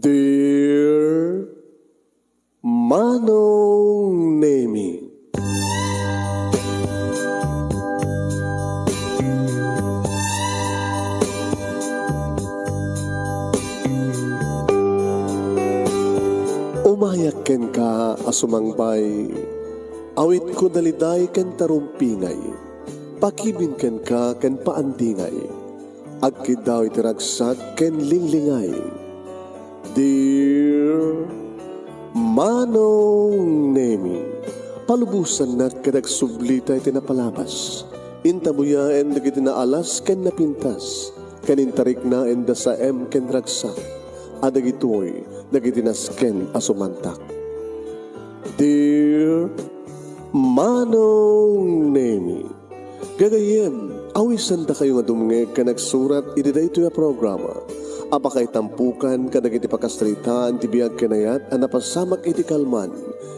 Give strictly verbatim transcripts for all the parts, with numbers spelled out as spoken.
Dear Manong Nemi. Umayak kenka a sumangbay, awitko daliday ken tarumpingay, pakibin kenka ken paandingay, agkiddaw iti ragsak ken linglingay. Dear Manong Nemi, palubosannak ket agsublita iti napalabas. Intabuyaen dagiti naalas ken napintas, ken intariknaenda saem ken ragsak, a dagitoy dagiti nasken a sumantak. Dear Manong Nemi, gagayyem, awisendakayo nga dumngeg ken agsurat iti daytoy a programa a pakaitampukan kadagiti pakasaritaan ti biag ken ayat a napasamak iti kalman,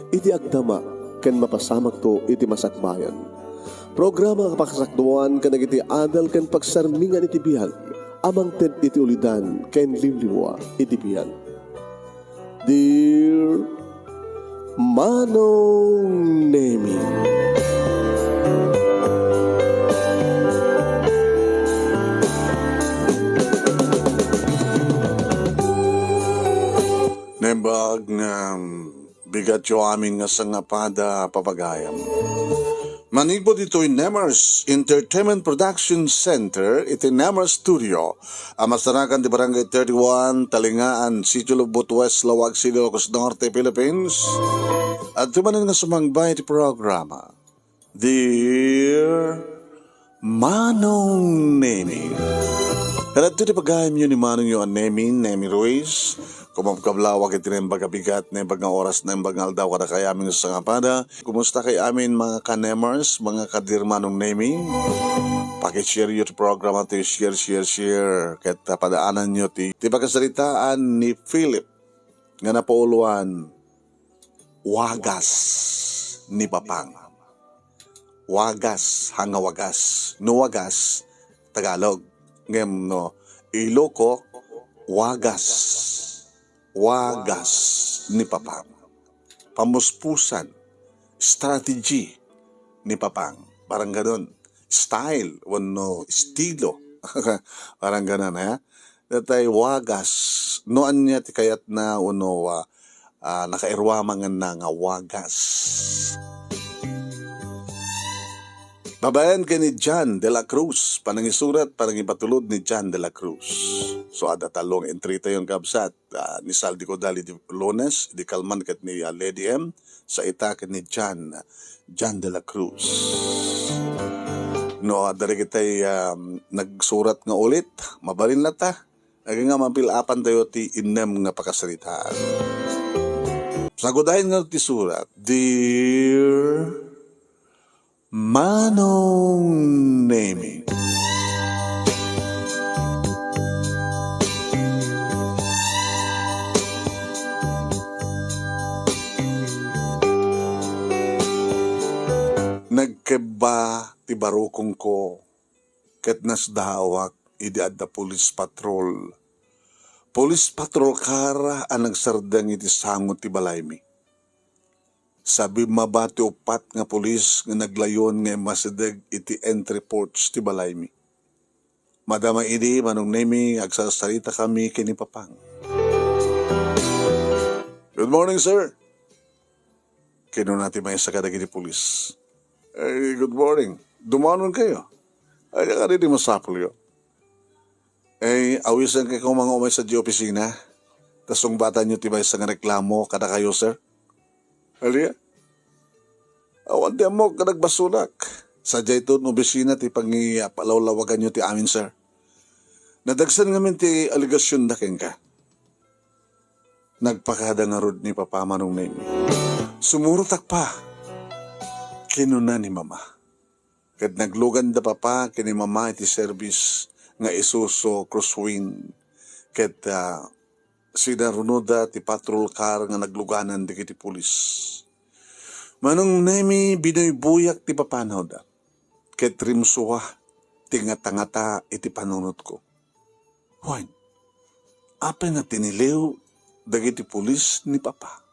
iti agdama, ken mapasamakto iti masakbayan. Programa a pakasakduan kadagiti adal ken pagsarmingan iti biag a mangted iti ulidan ken limlimua iti biag. Dear Manong Nemi. Naimbag nga bigatyo amin nga sangapada, papagayam. Manipud ditoy Nemers Entertainment Production Center iti Nemers Studio, a masarakan ti Barangay thirty-one, Talingaan, Sitio Lubot West, Laoag City, Ilocos Norte, Philippines. Adtoy manen nga sumangbay iti programa, Dear Manong Nemi. Kadagitoy ti pagayamyo ni Manongyo a Nemi, Nemi Ruiz. Kumabkablawak iti naimbag a bigat, naimbag nga oras, naimbag nga aldaw kadakayo amin nga sangapada. Kumusta kay amin, mga ka-Nemers, mga ka-Dear Manong Nemi? Pakishare yo ti programa ti share, share, share. Ket, ah, padaananyo ti, ti pakasaritaan ni Philip nga napauloan, Wagas ni Papang. Wagas, hanga wagas. No wagas, Tagalog. Ngem no Iloko, wagas. Wagas ni Papang. Pamuspusan, strategy ni Papang. Parang ganun. Style, wenno estilo. Parang ganun, eh. Datay wagas. No ania ti kayatna, wenno, ah, ah, nakairuamangenna nga wagas. Babaen ken ni John de la Cruz, panangisurat, panangipatulod ni John de la Cruz. So, adda tallo nga entry tayo, kabsat. Ah, ni Saldi Codal idi Lunes, idi kalman ket ni, ah, Lady M, sa ita ket ni John, John de la Cruz. No, adda dagitay, ah, nagsurat nga ulit, mabalin latta. Agingga mapil-apan tayo ti innem nga pakasaritaan. Sagudayen nga ti surat, Dear Manong Nemi. Nagkebba ti barukongko ket nasdaawak idi adda police patrol. Police patrol car a nagsardeng iti sango ti balaymi. Sabimmaba ti uppat nga pulis nga naglayon nga immasideg iti entry porch ti balaymi. Madama idi, Manong Nemi, agsarsaritakami ken ni Papang. "Good morning, sir," kinuna ti maysa kadagiti pulis. "Eh, good morning. Dumanon kayo. Ay, kadi di masapulyo." Eh, awisen kay kung mga umay sa di opisina. Ta sungbatanyo ti maysa nga reklamo kadakayo, sir. Alia? Awan ti ammok nga nagbasolak. Sadiay ton opisina ti pangipalawlawaganyo ti amin, sir. Nadagsen ngamin ti alegasyonda kenka. Nagpakada ngarud ni Papa Manong Nemi. "Sumurotak pa," kinuna ni Mama. Ket nagluganda Papa ken ni Mama iti serbis nga Isuzu Crosswind. Ket, ah, sinarunoda ti patrol car nga nagluganan dagiti pulis. Manong Nemi, binuybuyak ti papanawda. Ket rimsua ti ngata-ngata iti panunotko. Wen, apay nga tiniliw dagiti pulis ni Papa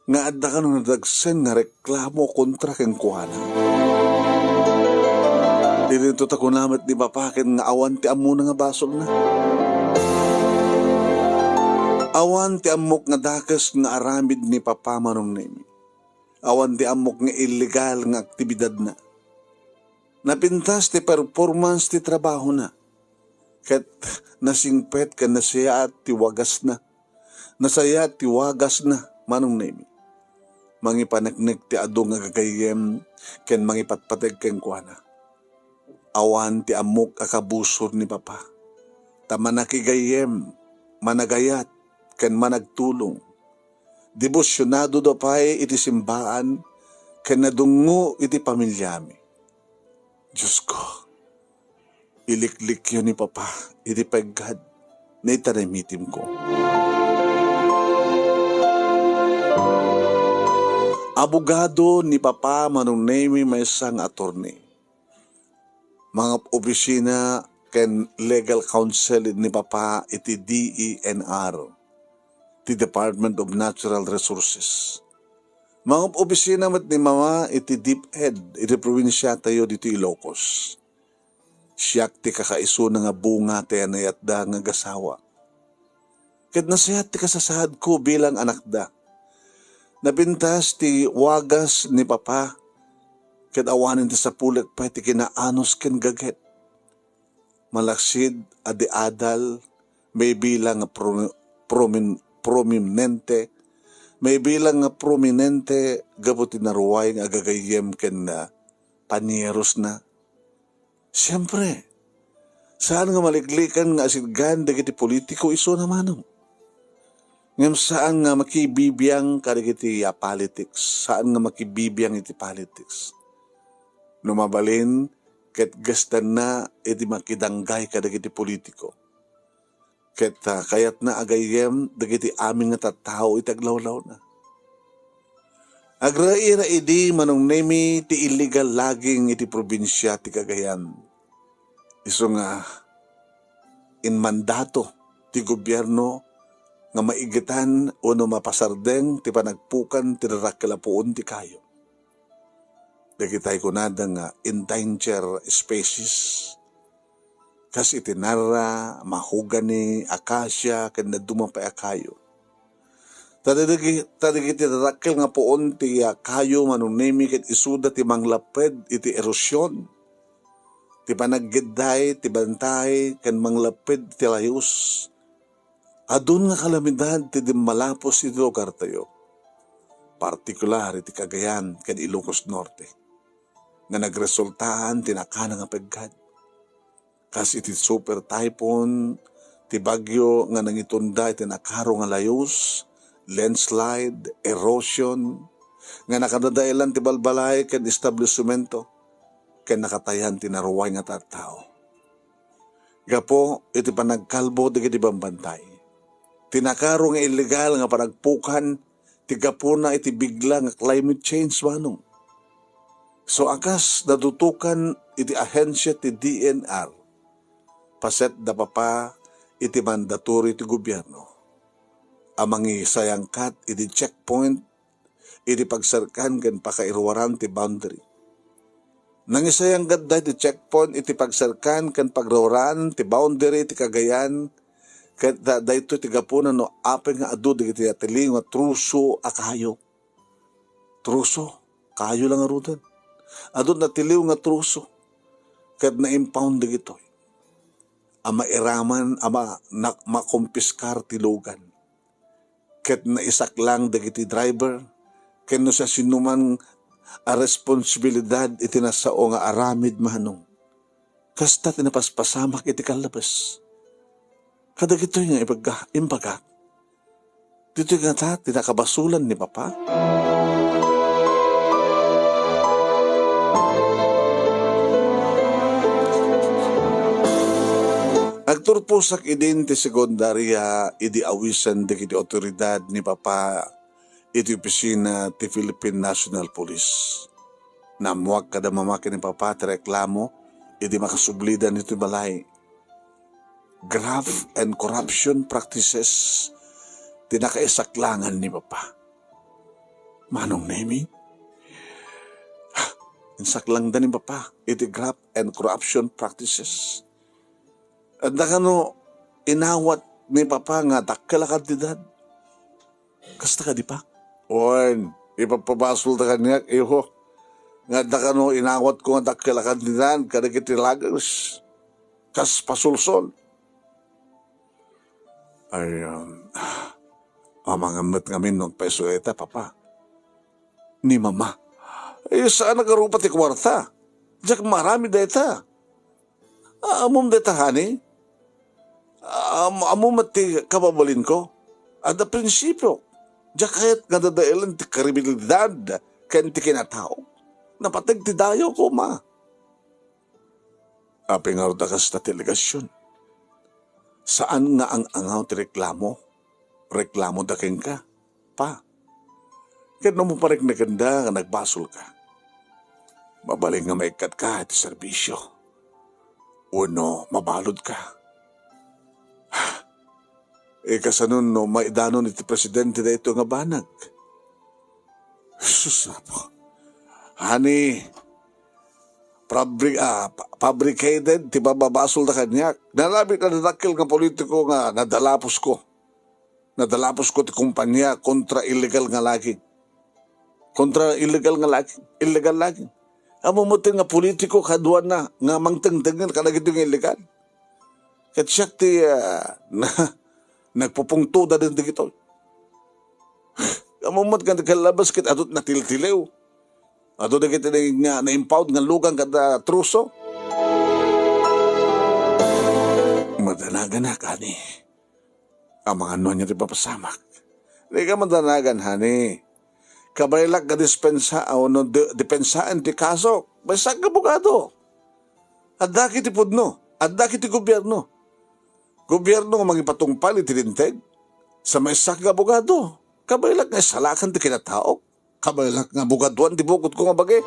nga adda kano nadagsen nga reklamo kontra kenkuana. Didinto ta kuna met ni Papa ken nga awan ti ammona nga basolna. Awan ti ammok nga dakes nga aramid ni Papa, Manong Nemi. Awan ti ammok nga illegal nga aktibidadna. Napintas ti performance ti trabahona, ket nasingpet ken nasayaat ti wagasna. Nasayaat ti wagasna, Manong Nemi. Mangipaneknek ti adu nga gagayyem ken mangipatpateg kenkuana. Awan ti ammok a kabusor ni Papa, ta manakigayyem, managayat, ken managtulong. Debosionado da pay iti simbaan ken nadungngo iti pamiliami. Diosko, iliklikyo ni Papa iti peggad nga itanamitimko. Abogado ni Papa, Manong Nemi, maysa nga attorney. Mangop-opisina ken legal counsel ni Papa iti D E N R, ti Department of Natural Resources. Mangop-opisina met ni Mama iti DepEd iti probinsiatayo ditoy Ilocos. Siak ti kakaisuna nga bunga ti anayatda nga agasawa. Ket nasayaat ti kasasaadko bilang anakda. Napintas ti wagas ni Papa, ket awanen ti sapulek pay ti kinaanus ken gaget. Malaksid a di adal, maibilang nga pro-, promin-, prominente, maibilang nga prominente gapu ti naruay nga agagayyem ken, ah, panierosna. Siempre, saan nga maliklikan nga asidgan dagiti politiko isuna, Manong. Ngem saan nga makibibiang kadagiti, ah, politics, saan nga makibibiang iti politics. No mabalin, ket gastanna iti makidanggay kadagiti politiko. Ket, ah, kayatna agayyem dagiti amin nga tattao iti aglawlawna. Agraira idi, Manong Nemi, ti illegal logging iti probinsia ti Cagayan. Isu nga inmandato ti gobierno nga maigetan wenno mapasardeng ti panagpukan ti darakkel a puon ti kayo. Dagitay kunada nga endangered species, kas iti narra, mahogany, acacia, ken dadduma pay a kayo. Ta dagiti, ta dagiti darakkel nga puon ti, ah, kayo, Manong Nemi, ket isuda ti manglapped iti erosion, ti panaggeday ti bantay, ken manglapped ti layus. Adun nga kalamidad ti dimmalapos iti lugartayo, partikular iti Cagayan ken Ilocos Norte, nga nagresultaan ti nakana nga peggad. Kas iti super typhoon, ti bagyo nga nangitunda iti nakaro nga layus, landslide, erosion, nga nakadadaelan ti balbalay ken establisemento, ken nakatayan ti naruay nga tattao. Gapu iti panagkalbo dagiti bambantay, ti nakaro nga illegal nga panagpukan ti gapuna iti bigla nga climate change, Manong. So, a kas nadutokan iti ahensia ti D N R, paset da Papa iti mandatory ti gobierno a mangisayangkat iti checkpoint iti pagserkan ken pakairuaran ti boundary. Nangisayangkat da iti checkpoint iti pagserkan ken pagruaran ti boundary ti Cagayan, ket da-, daytoy ti gapuna no apay nga adu dagiti natiliw nga troso a kayo. Troso, kayo la ngaruden. Adu natiliw nga troso, ket na-impound dagitoy a mairaman a ma-, na-, makompiskar ti lugan. Ket naisaklang dagiti driver ken no siasinoman a responsibilidad iti nasao nga aramid, Manong. Kasta ti napaspasamak iti kallabes. Kadagitoy nga ibaga, imbagak, ditoy ngata ti nakabasolan ni Papa. Agturposak idin ti sekundaria idi awisen dagiti awtoridad ni Papa iti opisina ti Philippine National Police. Naammoak kada mamaki ni Papa ti reklamo idi makasublidan iti balay. Graft and corruption practices ti nakaisaklangan ni Papa. Manong Nemi, insaklangda ni Papa iti graft and corruption practices. Adda kano inawat ni Papa nga dakkel a kantidad? Kasta kadi, Pa? Wen, ipapabasol ta kaniak, iho, nga adda kano inawatko nga dakkel a kantidad kadagiti lagers kas pasulsol. Ay, um, amangan met ngamin no agpayso dayta, Papa. Ni Mama. Eh, saan a garupa ti kuarta? Diak maaramid dayta. Ah, ammom dayta, honey? Am-, ammom met ti kababalinko? Adda prinsipio. Diak kayat nga dadaelen ti kredibilidad ken ti kinatao. Napateg ti dayawko, Ma. Apay ngarud a kasta ti alegasion? Saan nga ang-angaw ti reklamo? Reklamoda kenka, Pa. Ket no mapariknekenda nga nagbasolka, mabalin nga maikkatka iti serbisio wenno mabaludka. Ikasanon no maidanon iti presidente daytoy nga banag? Sus, Apo. Honey, fabri-, ah, fa-, fabricated ti pababasol na kaniak. Nalabit a nadakkel nga politiko nga nadalapusko. Nadalapusko ti kompania kontra illegal nga logging. Kontra illegal nga logging. Illegal logging. Ammom met nga politiko kaduana nga mangtengtengel kadagiti nga illegal. Ket siak ti, ah, na, nagpupungtoda dagitoy. Ammom met nga nagkallabas ket adu ti natiltiliw. Adu dagiti na, nga na-impound nga lugan kada troso. Madanaganak, honey. Amangan no ania ti papasamak. Dika madanagan, honey. Kabaelak nga dispensa, wenno de-, depensaen ti kasok. Maysak nga abogado. Adda ket ti pudno. Adda ket ti gobierno. Gobierno nga mangipatungpal iti linteg. Sa maysak nga abogado. Kabaelak nga isalakan ti kinataok. Kabaelak nga bugaduan ti bukotko nga bagi.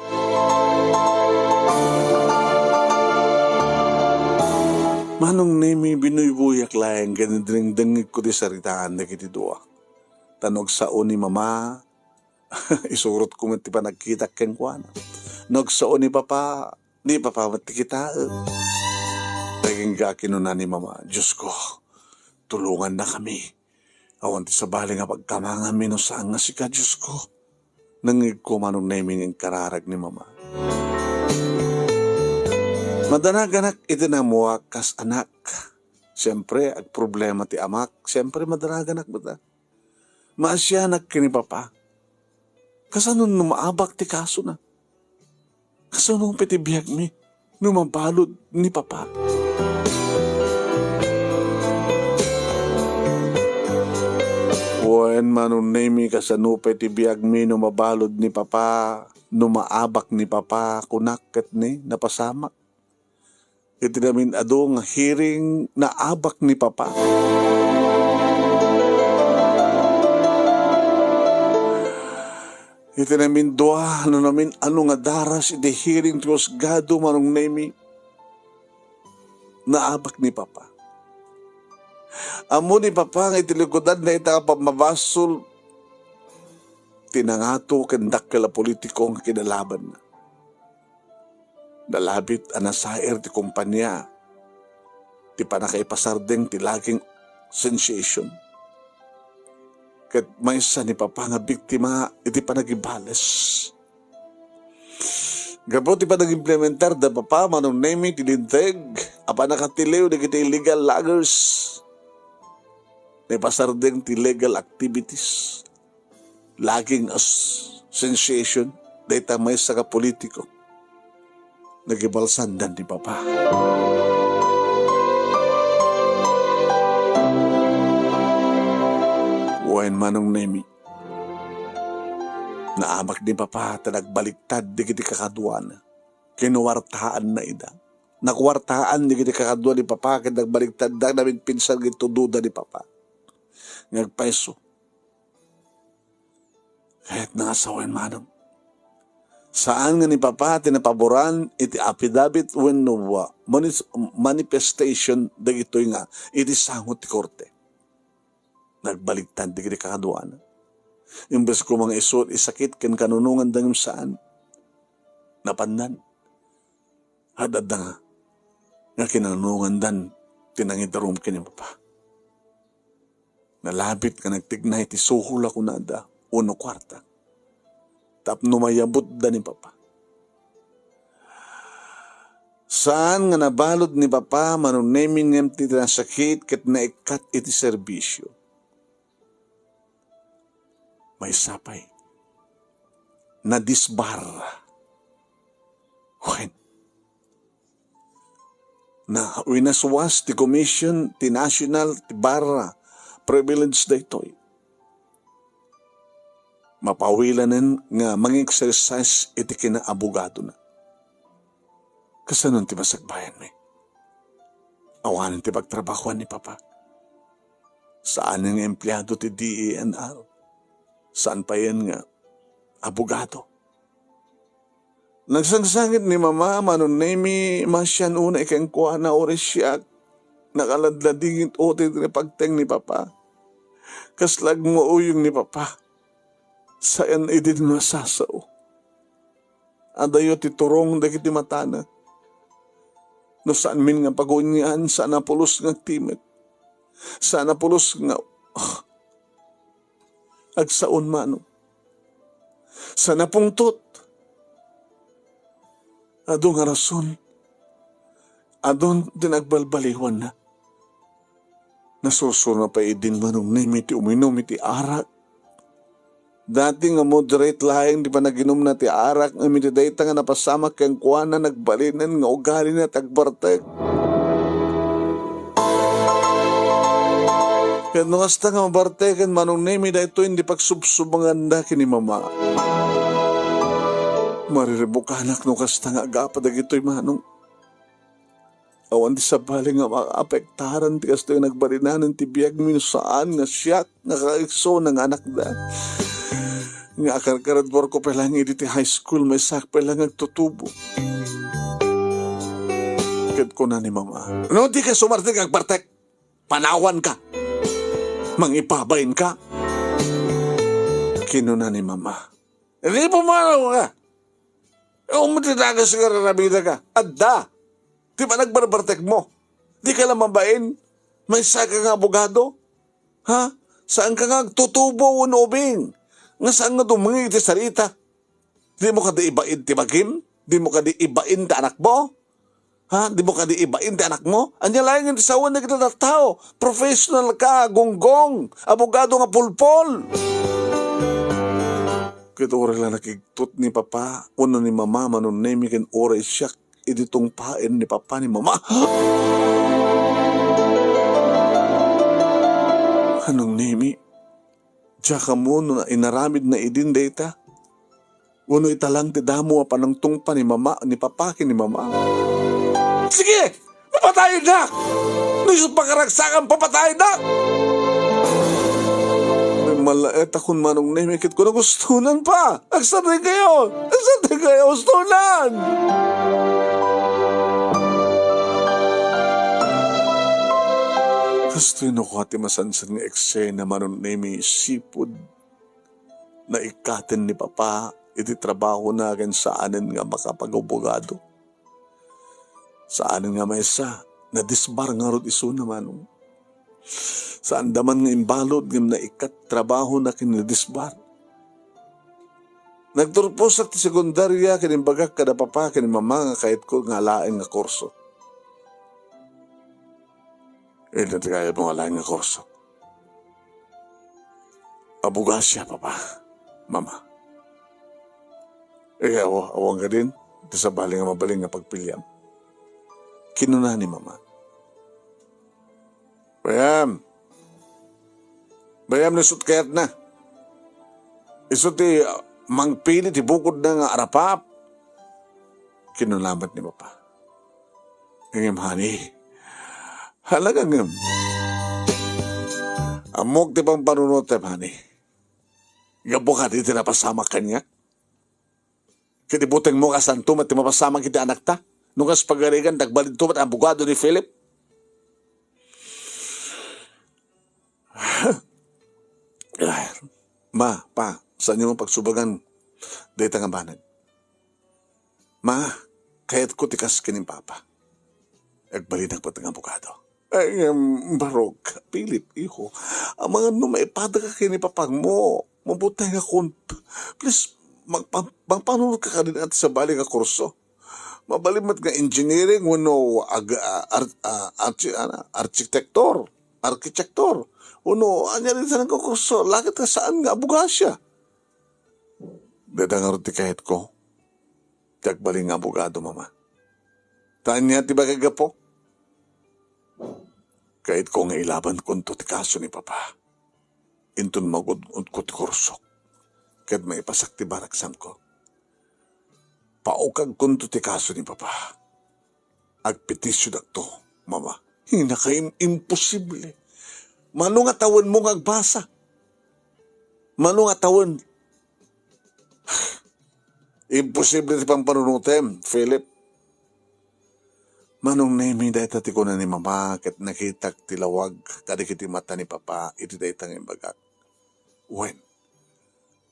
Manong Nemi, binuybuyak laeng ken idengdengngegko ti saritaan dagiti dua. Ta no agsao ni Mama, isurotko met ti panagkitak kenkuana. No agsao ni Papa, ni Papa met ti kitaek. Dagingga kinuna ni Mama, Diosko, tulongannakami. Awan ti sabali nga pagkamanganmi no saan nga sika, Diosko. Nangngegko, Manong Nemi, nga inkararag ni Mama. Madanaganak iti naammoak kas anak. Siempre, agproblema ti amak. Siempre, madanaganak met. Maasianak ken ni Papa. Kasano no maabak ti kasona? Kasano pay ti biagmi no mabalud ni Papa? Wen, Manong Nemi, kasano pay ti biagmi no mabalud ni Papa? No maabak ni Papa, kunak ket ni napasamak. Iti namin-adu nga hearing, naabak ni Papa. Iti namin-dua, no namin-anu nga daras iti hearing ti husgado, Manong Nemi, naabak ni Papa. Ammo ni Papa nga iti likudan dayta nga pammabasol ti nangato ken dakkel a politiko nga kinalabanna. Nalabit a nasair ti kompania ti pannakaipasardeng ti logging sensation. Ket maysa ni Papa nga biktima iti panagibales. Gapu ti panag-implementar da Papa, Manong Nemi, ti linteg a pannakatiliw dagiti illegal loggers, naipasardeng ti legal activities. Logging as-, association, dayta maysa nga politiko. Nagibalsandan ni Papa. Wen, Manong Nemi, naabak ni Papa ta nagbaliktad dagiti kakaduana. Kinuwartaanna ida. Nakuwartaan dagiti kakadua ni Papa ket nagbaliktadda, nagpinsan ket tudoda ni Papa. Nga agpayso. Kayatna nga sawen, Manong. Saan nga ni Papa ti napaboran iti affidavit wenno manis-, manifestation dagitoy nga iti sango ti korte. Nagbaligtad dagiti kakaduana. Imbes koma nga isu ti sakit ken kanunonganda ngem saan. Napandan. Ad-adda nga, nga kinanunongandan ti nangidarum ken ni Papa. Nalabit nga nagtignay ti suhol a kunada wenno kuarta tapno mayabutda ni Papa. Saan nga nabalud ni Papa, Manong Nemi, ngem ti nasakit ket naikkat iti serbisio. Maysa pay, nadisbar. Wen, na winaswas ti commission ti national ti barra privilege daytoy. Mapawilanen nga mangexercise iti kinaabogado na. Kasano ti masakbayanmi? Awanen ti pagtrabahoan ni Papa. Saan nga empleado ti D E N R. Saan payen nga abogado. Nagsangsangit ni Mama, Manong Nemi, masian unay kenkuana, uray siak. Nakaladladingit unay ti pagteng ni Papa. Kasla agmuuyong ni Papa. Saan idi masasao. Adayo ti turong dagiti matana. No saanmin nga pagunynaan, saan a pulos nga agtimek. Saan a pulos nga agsaon, Manong. Saan a pungtot. Adu nga rason. Adun ti nagbalbaliwanna. Nasursuro pay idin, Manong Nemi, ti uminum iti arak. Dati nga moderate laeng ti panaginumna ti arak, ngem iti dayta nga napasamak kenkuana, nagbalinen nga ugalina ti agbartek. Ket no kasta nga mabarteken, Manong Nemi, daytoy indi pagsubsubanganda ken ni Mama. Mariribukanak no kasta nga agapa dagitoy, Manong. Awan ti sabali nga maapektaran ti kastoy nga nagbalinanan ti biagmi no saan nga siak nga kaigsona nga anakda. Nga akarkaradwarko pay laeng idi ti high school, maysaak pay laeng agtutubo. Ket kuna ni Mama, "No dika sumartek nga agbartek, panawanka. Mangipabainka." Kinuna ni Mama, "Di pumanaw ka. Umay ti dakes nga raramidaka. Adda ti panagbarbartekmo. Dika la mabain. Maysaka nga abogado. Ha? Saanka nga agtutubo wenno ubing. Nga saan nga dumngeg iti sarita. Dimo kadi ibain ti bagim? Dimo kadi ibain ti anakmo? Ha? Dimo kadi ibain ti anakmo? Ania laeng ti sawen dagiti tattao? Professional ka, gunggong, abogado nga pulpol." Ket uray la nakigtot ni Papa wenno ni Mama, Manong Nemi, ken uray siak idi tungpaen ni Papa ni Mama. Manong Nemi, diak ammo no inaramidna idin dayta. Wenno ita lang ti damo a panangtungpa ni Mama, ni Papa ken ni Mama. Sige! Papatayennak! No isu pakaragsakan, papatayennak! Malaetakon, Manong Nemi, ket kuna, "Gustonan pa! Agsardengkayo! Agsardengkayo! Gustonan!" Kastoy no kua ti masansan nga eksena, Manong Nemi, sipud naikkaten ni Papa iti trabahona ken saanen nga makapag-abogado. Saanen nga maysa, nadisbar ngarud isuna, Manong. Saanda man nga imbalud ngem naikkat trabahona ken nadisbar. Nagturposak ti sekundaria ken imbagak kada Papa ken Mama nga kayatko nga alaen nga kurso. Ita ti kayatmo nga alaen nga kurso? Abogasia, Papa, Mama. Eh, awa, awan kadin, ti sabali nga mabalin nga pagpiliam. Kinuna ni Mama. Bayam. Bayam no isut kayatna. Isu ti, ah, mangpili ti bukodna nga arapap. Kinuna met ni Papa. Ngem, honey, halaga ngem. Ammok ti pampanunotem, honey. Gapu kadi ti napasamak kaniak. Ket ibutengmo, kasanto met ti mapasamak iti anakta. No kas pagarigan, nagbalinto met abogado ni Philip. Ay, ma, pa, saanyo man pagsubagan dayta nga banag. Ma, kayatko ti kas ken ni Papa. Agbalinak met nga abogado. Ay, em, Barok, Philip, iho, amangan no maipadaka ken ni Papangmo, mabuti nga kun, please, magpa-, magpanunot ka kadin ati sabali nga kurso. Mabalin met nga engineering wenno ag-, a-, ar-, a-, archi-, ana, architektor, arkitektor. Wenno, ania dayta nga kurso, lakit nga saan nga abogasia. Dayta ngarud ti kayatko. Ti agbalin nga abogado, Mama. Ta ania ti bakay gapu? Kayatko nga ilabankonto ti kaso ni Papa. Inton magud-odko ti kursok, ket maipasak ti baraksamko. Paukagkonto ti kaso ni Papa. Agpetisyonakto, Mama. Hinakaim, imposible. Mano nga tawenmo nga agbasa? Mano nga tawen? Imposible ti pampanunotem, Philip. Manong Nemi, dayta ti kuna ni Mama, ket nakitak ti lawag kadagiti mata ni Papa iti dayta nga imbagak. Wen,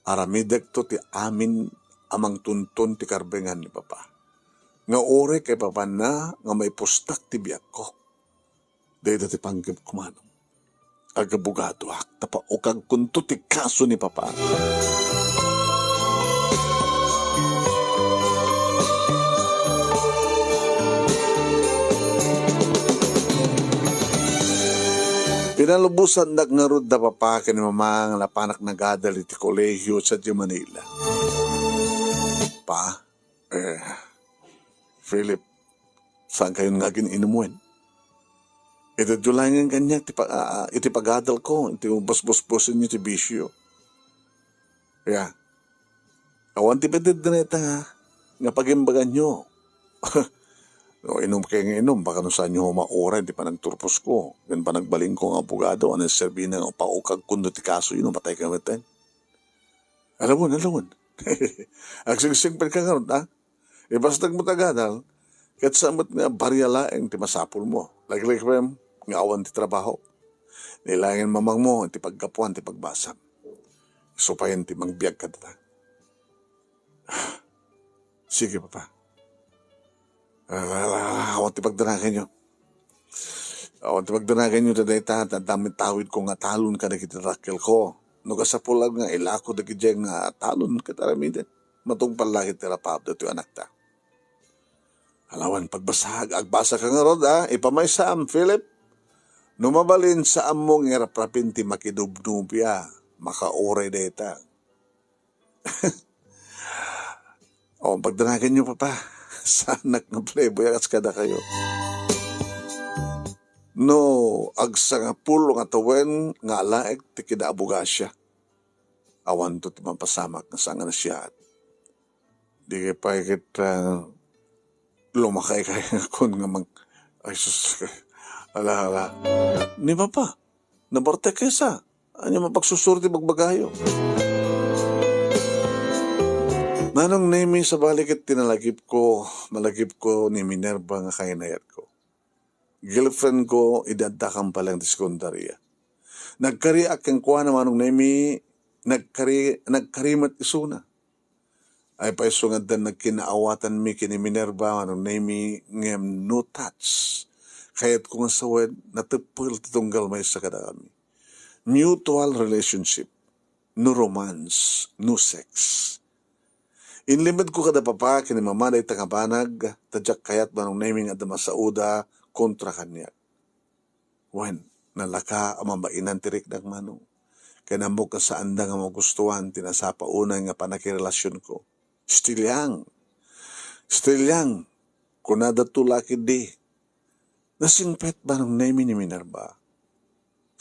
aramidekto ti amin a mangtunton ti karbengan ni Papa. Nga uray kaipapanna nga maipustak ti biagko. Dayta ti panggepko, Manong. Agabogadoak, ta paukagkonto ti kaso ni Papa. Pinalubosandak ngarud da Papa ken ni Mama nga napanak nagadal iti kolehio sadiay Manila. Pa, eh, Philip, saankayon nga agin-inum wen? Itedyo laengen kaniak ti pa-, a-, a-, iti pagadalko, iti basbasbasenyo ti bisio. Ya. Awan ti pwede dayta nga, nga pagimbaganyo. No, inumkayo nga inum, baka no saanyo mauray ti panagturposko, ken panagbalinko nga abogado, a nagserbina nga paukagkonto ti kasoyo no pataykayo metten. Alawon, alawon. Agsingsingpetko ngarud, a? Ibasdakmo ti agadal, ket saan met nga baria laeng ti masapulmo. Laglagipen nga awan ti trabaho. Ni laengen mamangmo iti paggapuan ti pagbasam. Isu payen ti mangbiag kadata. Sige, Papa. Ah, awan ti pagdanaganyo. Awan ti pagdanaganyo ta dayta, ta adda met tawidko nga talon kadagiti dakkelko. No kasapul nga ilako dagidiay nga talon ket aramiden, matungpal la ket ti rapaap daytoy anakta. Alawan pagbasag, agbasaka ngarud, a, ipamaysam, Philip. No mabalin, saanmo nga raprapen ti makidubnubia, makauray dayta. O, pagdanaganyo, Papa. Saanak nga playboy a kas kadakayo. No, agsangapulo nga tawen nga alaek ti kinaabogasia. Awanto ti mapasamak nga saan nga nasiaat. Di kay pay ket, ah, lumakay kay kun nga mag-, ay, sus, ala, ala. Ni Papa, nabartek kaysa. Ania mapagsusur ti bagbagayo? Manong Nemi, sabali ket ti nalagipko, malagipko ni Minerva nga kainayatko. Girlfriend ko idi adda kampaleng ti sekundaria. Nagkariak kenkuana, Manong Nemi, nagkari-, nagkari met isuna. Ay pay isu nga addan nagkinaawatanmi ken ni Minerva, Manong Nemi, ngem no touch. Kayatko nga sawen, nateppel ti tunggal maysa kadakami. Mutual relationship, no romance, no sex. Inlimedko kada Papa ken ni Mama dayta nga banag, ta diak kayat, Manong Nemi, nga adda masaoda kontra kaniak. Wen, nalaka a mabainan ti riknak, Manong. Ken ammok nga saanda nga magustuan ti nasapa unay nga pannakirelasionko. Still young. Still young. Kunada to la ketdi. Nasingpet, Manong Nemi, ni Minerva.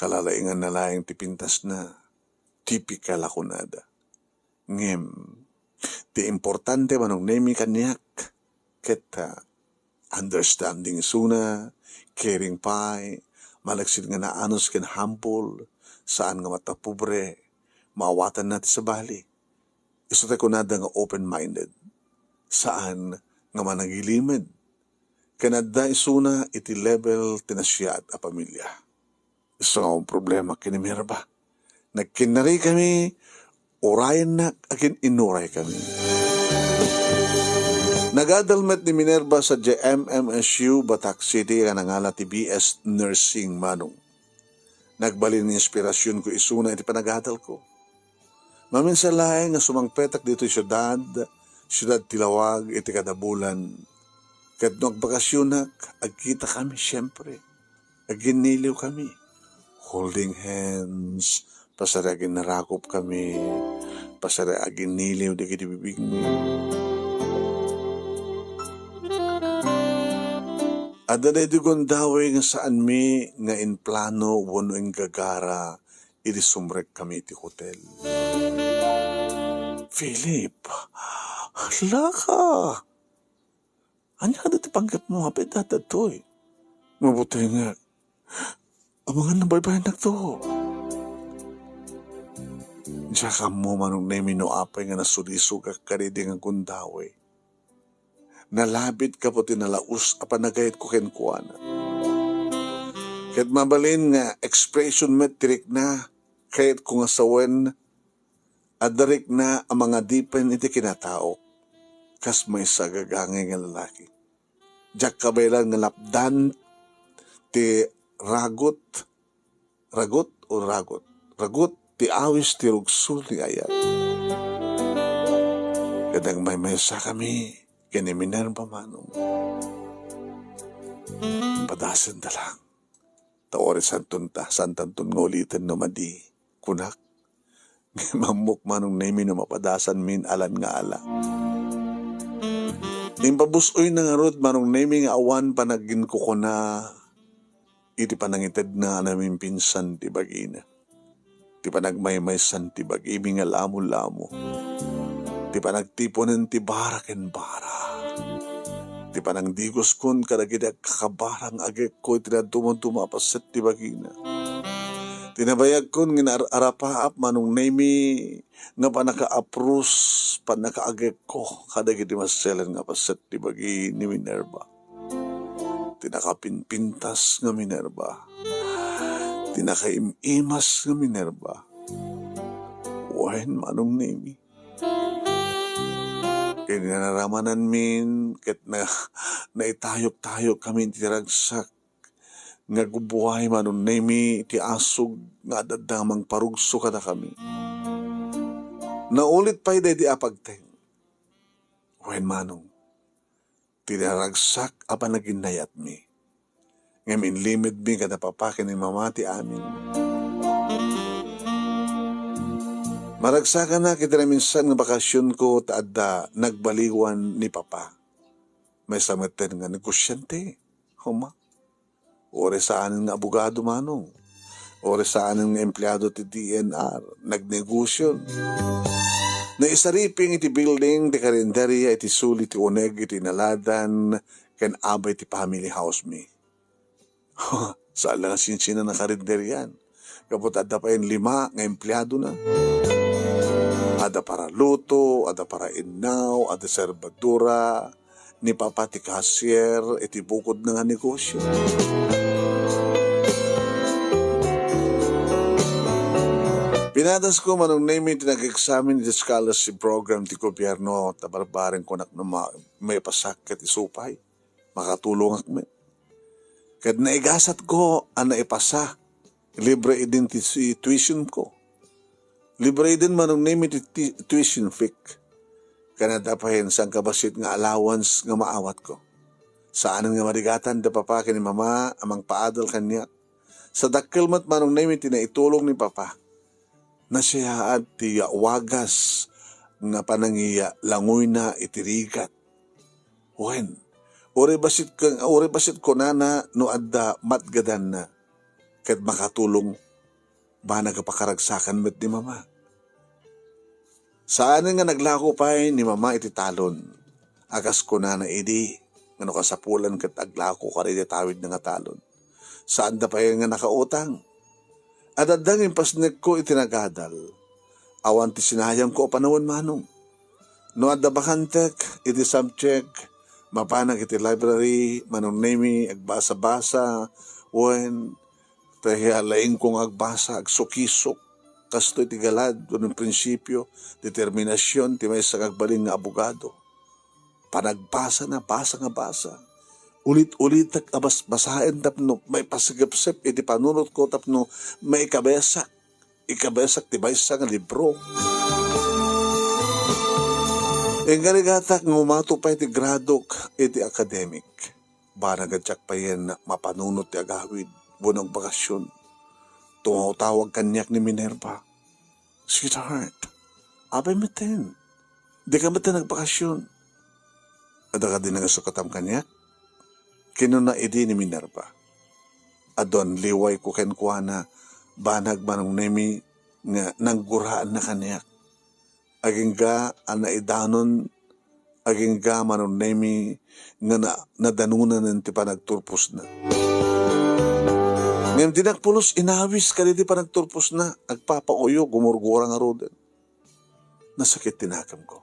Kalalainganna laeng ti pintasna. Tipikal a kunada. Ngem, ti importante, Manong Nemi, kaniak, ket, ah, understanding isuna, caring pay, malaksid nga naanus ken humble, saan nga matapobre, maawatanna ti sabali. Isu ti kunada nga open-minded, saan nga managilimed, ken adda isuna iti level ti nasiaat a pamilia. Isu nga awan problema ken ni Minerva. Nagkinnarikami, urayennak, agin-inuraykami. Nagadal met ni Minerva sadiay M M S U Batac City a nangala ti B S Nursing, Manong. Nagbalin nga inspirasionko isuna iti panagadalko. Maminsan laeng nga sumangpetak ditoy siudad, siudad ti lawag iti kada bulan. Ket no agbakasionak, agkitakami siempre. Aginniliwkami. Holding hands, pasari aginnarakopkami, pasari aginniliw dagiti bibigmi. Adda daydi gundaway nga saanmi nga implano wenno inggagara idi sumrekkami iti hotel. Philip, laka! Ania kadi ti panggepmo? Apay daytoy? Mabutengek. Amangan nabaybayannakto. Diak ammo, Manong Nemi, no apay nga nasulisogak kadaydi nga gundaway. Nalabit gapu ti nalaus a panagayatko kenkuana. Ket mabalin nga expression met ti rikna, kayatko nga sawen, adda rikna a mangadipen iti kinataok, kas maysa a gagangay nga lalaki. Diak kabaelan nga lapdan ti ragot, ragot o ragot? Ragot ti awis ti rugso ti ayat. Ket nagmaymaysakami ken ni Minerva, Manong. Padasenda lang. Ta urisanton ta, saantanton nga uliten no madi, kunak. Ngem ammok, Manong Nemi, no mapadasanmin alan nga ala. Impabus-oyna ngarud, Manong Nemi, nga awan panaginkukuna iti panangitedna a namimpinsan ti bagina. Ti panagmaymaysan ti bagimi nga lamolamo. Ti panagtiponen ti bara ken bara. Ti panangdigoskon kadagiti agkakabara nga agekko iti dadduma-duma a paset ti bagina. Ti nabayagkon nga naar-arapaap, Manong Nemi, nga pannakaapros, pannakaagekko kadagiti maselen nga paset ti bagi ni Minerva. Ti nakapinpintas nga Minerva. Ti nakaim-imas nga Minerva. Wen, Manong Nemi. Idi naramananmin ket na, naitayok-tayokkamin ti ragsak nga gubuay, Manong Nemi, ti asug nga adda mangparugso kadakami. Naulit pay daydi a pagteng. Wen, Manong, ti naragsak a panaginayatmi. Ngem inlimedmi kada papa ken ni mama ti amin. Maragsakanak iti naminsan nga bakasionko ta adda nagbaliwan ni papa. Maysa metten nga negosiante. Homa. Uray saanen nga abogado, Manong. Uray saanen nga empleado ti D N R. Nagnegosio. Naisariping iti building ti karinderya iti suli ti uneg iti inaladan ken abay ti family house mi. Saan la nga sinsinan a karinderian. Gapu ta adda pay lima nga empleadona. Adda para luto, adda para innaw, adda serbadora. Ni Papa ti cashier iti bukodna nga negosio. Pinadasko, Manong Nemi, ti nag-examine iti scholarship program ti gobierno, ta barbareng kunak no ma-, maipasak ket isupay. Makatulongak met. Ket naigasatko a naipasa. Libre idin ti si-, tuitionko. Libre idin, Manong Nemi, ti, ti tuition feek. Ken adda pay sangkabassit nga allowance nga maawatko. Saanen nga marigatan da papa ken ni mama a mangpaadal kaniak. Sadakkel met, Manong Nemi, ti naitulong ni papa. Nasiaat ti wagas nga panangilangoyna iti rigat. Wen, uray bassit ken, uray bassit kunana no adda matgadanna ket makatulong, banag a pakaragsakan met ni mama. Saanen nga naglako pay ni mama iti talon, a kas kunana idi, nga no kasapulan ket aglako kadagiti tawidna nga talon. Saanda pay nga nakautang. Adda nga impasnekko iti nagadal. Awan ti sinayangko a panawen, Manong. No adda bakantek iti subject, mapanak iti library, Manong Nemi, agbasa-basa, wen, ta laingko nga agbasa, agsukisok. Kastoy ti galad wenno prinsipio, determinasion ti maysa nga agbalin nga abogado. Panagbasana, basa nga basa. Ulit-ulitek a basbasaen tapno maipasigepsep iti panunotko, tapno maikabesak, ikabesak ti maysa nga libro. Ingarigatak nga umato pay ti gradok iti academic. Banag a diak payen mapanunot ti agawid wenno agbakasyon. Tumawtawag kaniak ni Minerva, "Sweetheart, apay metten? Dika metten agbakasyon? Adda kadi nangisukatam kaniak?" Kinuna idi ni Minerva. Adun liwayko kenkuana, banag Manong Nemi nga nangguraanna kaniak. Agingga a naidanon, agingga Manong Nemi nga na-, nadanonanen ti panagturposna. Ngem dinak pulos inawis kadagiti panagturposna, agpapanguyo, gumurgura ngaruden. Nasakit ti nakemko.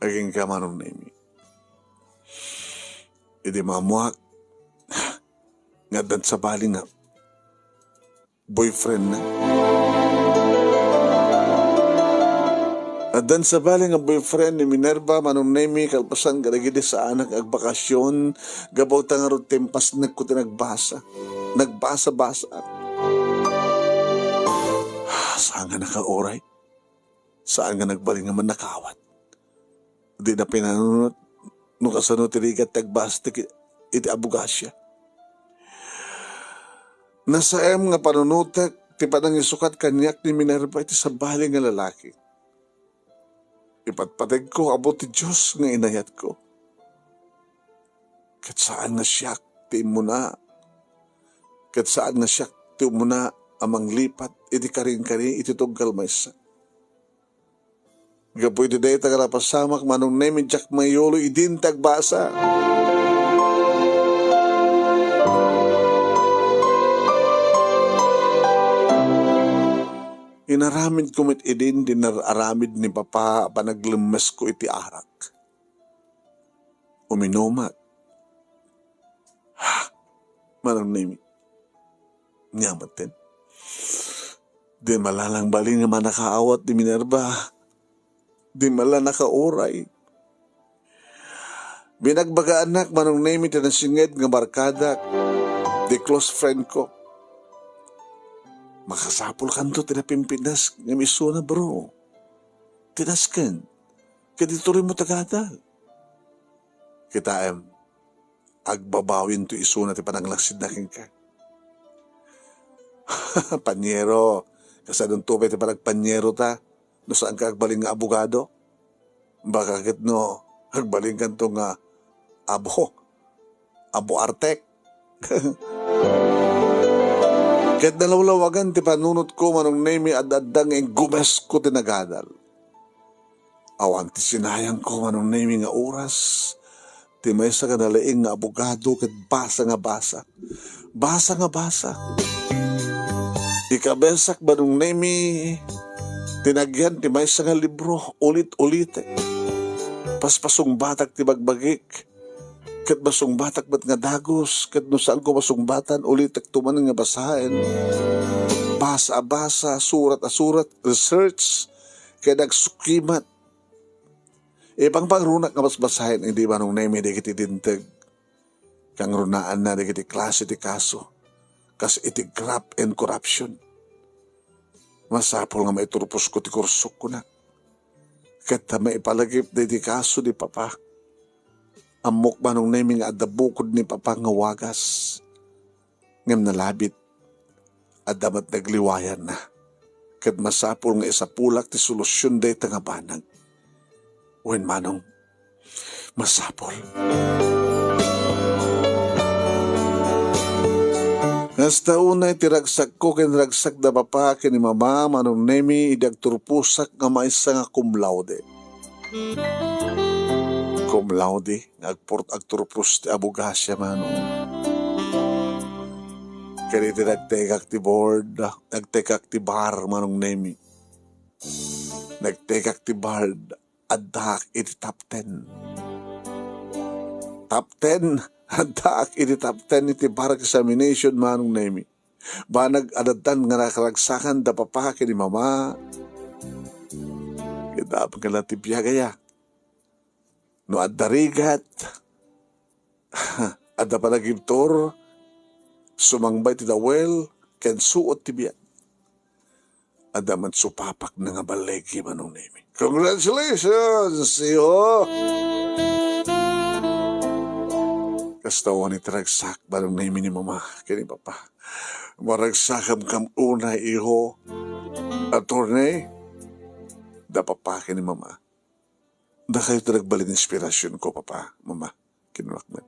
Agingga Manong Nemi. Idi maammuak nga addan sabali nga boyfriendna. Addan sabali nga boyfriend ni Minerva, Manong Nemi, kalpasan kadagiti saanak nga agbakasyon, gapu ta ngarud ti impasnekko ti nagbasa. Nagbasa-basa. Saan nga nakauray. Saan nga nagbalin nga mannakaawat. Dina pinanunot no kasano ti rigat ti agbasa ti ki-, iti abogasia. Nasaem nga panunotek ti panangisukat kaniak ni Minerva iti sabali nga lalaki. Ipatpategko, Apo ti Dios nga inayatko. Ket saan nga siak ti immuna, ket saan nga siak ti umuna a manglipat iti karinkari iti tunggal maysa. Gapu iti dayta nga napasamak, Manong Nemi, diak mayulo idin ti agbasa. Inaramidko met idin ti nar-aramid ni Papa a panaglemmesko iti arak. Uminumak. Ha? Manong Nemi. Nia metten. Di malalang balin nga mannakaawat ni Minerva. Di mala nakauray. Binagbagaannak, Manong Nemi, ti nasinged nga barkadak, ti close friend ko. Makasapulkanto ti napimpintas nga misuna, bro. Ti nasken. Ket ituloy mo tagadag. Kitaem, agbabawinto isuna ti pananglaksidna kenka. Panyero, kasadonto pay ti panagpanyero ta, no saanka agbalin nga abogado? Baka ket no, agbalinkanto nga abo, abo artek. Ket nalawlawagan ti panunotko, Manong Nemi, ad-adda nga inggumesko ti nagadal. Awan ti sinayangko, Manong Nemi, nga oras. Ti maysa nga nalaing nga abogado ket basa nga basa. Basa nga basa. Ikabesak, Manong Nemi, ti nagyan ti maysa nga libro, ulit-ulitek. Paspasungbatak ti bagbagik. Ket masungbatak met nga dagus, ket no saanko masungbatan, ulitekto man nga basaen. Basa a basa, surat a surat, research, ket agsukimat. Ipangpangrunak nga basbasaen idi Manong Nemi dagiti linteg. Kangrunaanna dagiti klase ti kaso, kas iti graft and corruption. Masapul nga maiturposko ti kursok, kunak. Ket ta maipalagip dagiti kaso ni Papa. Ammok, Manong Nemi, nga adda bukod ni Papa nga wagas. Ngem nalabit, adda met nagliwayanna. Ket masapul nga isapulak ti solusion dayta nga banag. Wen, Manong, masapul. Kasta unay ti ragsakko ken ragsak da Papa ken ni Mama, Manong Nemi, idi agturposak nga maysa nga cum laude. Cum laude nga agport-, agturpos ti abogasia, Manong. Ken iti nagtekak ti board, nagtekak ti bar, Manong Nemi. Nagtekak ti bar, addaak iti top ten. Top ten, addaak iti top ten iti bar examination, Manong Nemi. Banag a dattan nga nakaragsakan da papa ken ni mama. Ket apay nga la ti biag aya. No adda rigat, adda panagibtur, sumangba iti dawel, ken suot ti biag. Adda met supapakna nga balligi, Manong Nemi. Congratulations, iho! Kasta awan iti ragsak, Manong Nemi, ni mama ken ni papa. Maragsakam kam unay, iho. Attorney, da papa ken ni mama. Dakayo ti nagbalin inspirasionko, papa, mama, kinunakman.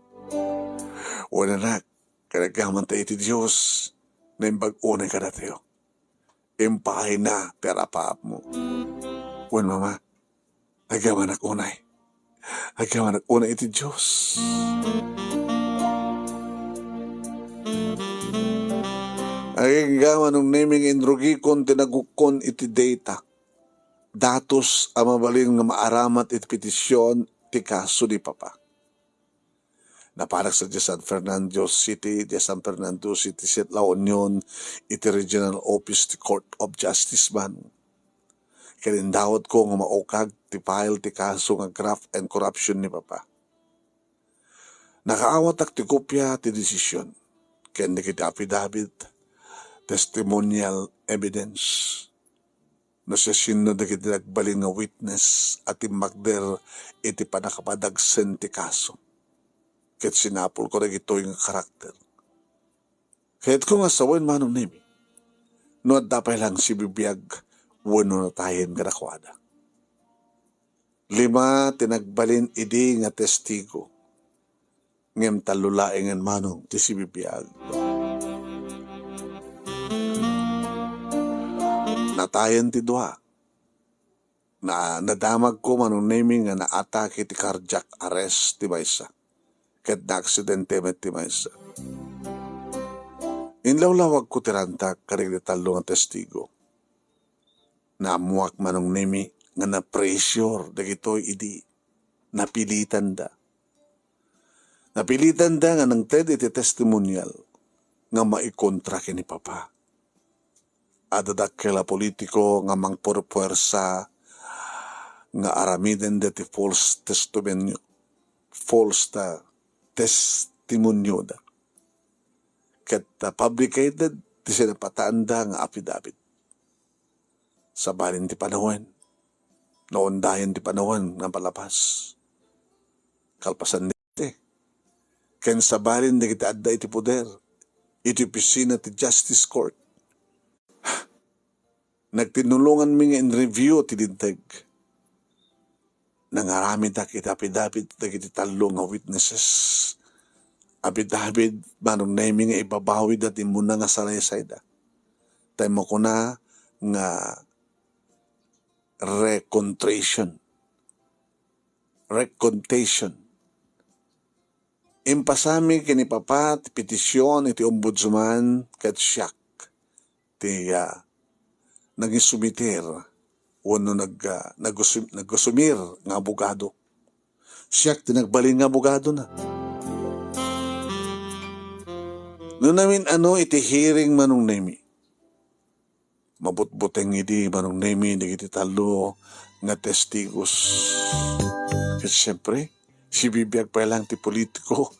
Wen, anak, kanagamanta iti Dios, naimbag unay kadatayo. Impaayna ti arapaapmo. Wen, mama, agamanak unay. Agamanak unay iti Dios. Agingga, Manong Nemi, nga inrugikon ti nagukkon iti data. Datos a mabalin nga maaramat iti petision ti kaso ni papa. Napanak sa di San Fernando City, di San Fernando City, Sitla Union, iti Regional Office ti Court of Justice man. Ken indawatko nga maukag ti file ti kaso nga graft and corruption ni papa. Nakaawatak ti kopia ti desisyon ken dagiti affidavit, testimonial evidence, no siasino dagiti nagbalin nga witness a timmakder iti pannakapadagsen ti kaso. Ket sinapulko dagitoy nga karakter. Kayatko nga sawen, Manong Nemi, no adda pay lang sibibiag wenno natayen kadakuada. Lima ti nagbalin idi nga testigo, ngem tallo laengen, Manong, ti sibibiag. Natayen ti dua. Na, nadamagko, Manong Nemi, nga naatake ti cardiac arrest ti maysa, ket naaksidente met ti maysa. Inlawlawagko ti rantak kadagiti tallo nga testigo. Naammoak, Manong Nemi, nga na-pressure dagitoy idi napilitanda. Napilitanda nga nangted iti testimonial nga maikontra ken ni papa. Adda dakkel a politiko nga mangpurpuersa nga aramidenda ti false testimonio, false ta testimonioda. Ket, ah, fabricated ti sinapataanda nga affidavit. Sabalin ti panawen, naundayen ti panawen nga palabas. Kalpasan daytoy, ken sabalin dagiti adda iti poder iti opisina ti Justice Court. Nagtinulonganmi nga in-review ti linteg. Nangaramidak iti affidavit dagiti tallo nga witnesses. Affidavit, Manong Nemi, nga ibabawida ti immuna nga salaysayda. Tay makuna nga recontrition. Recontation. Impasami ken ni Papa ti petition iti Ombudsman ket siak ti, ah, nagisumiter wenno nag-, ah, nagusum-, nagusumir nga abogado. Siak ti nagbalin nga abogadona. No namin-ano iti hearing, Manong Nemi, mabutbuteng idi, Manong Nemi, dagiti tallo nga testigos. Ket siempre, sibibiag pay lang ti politiko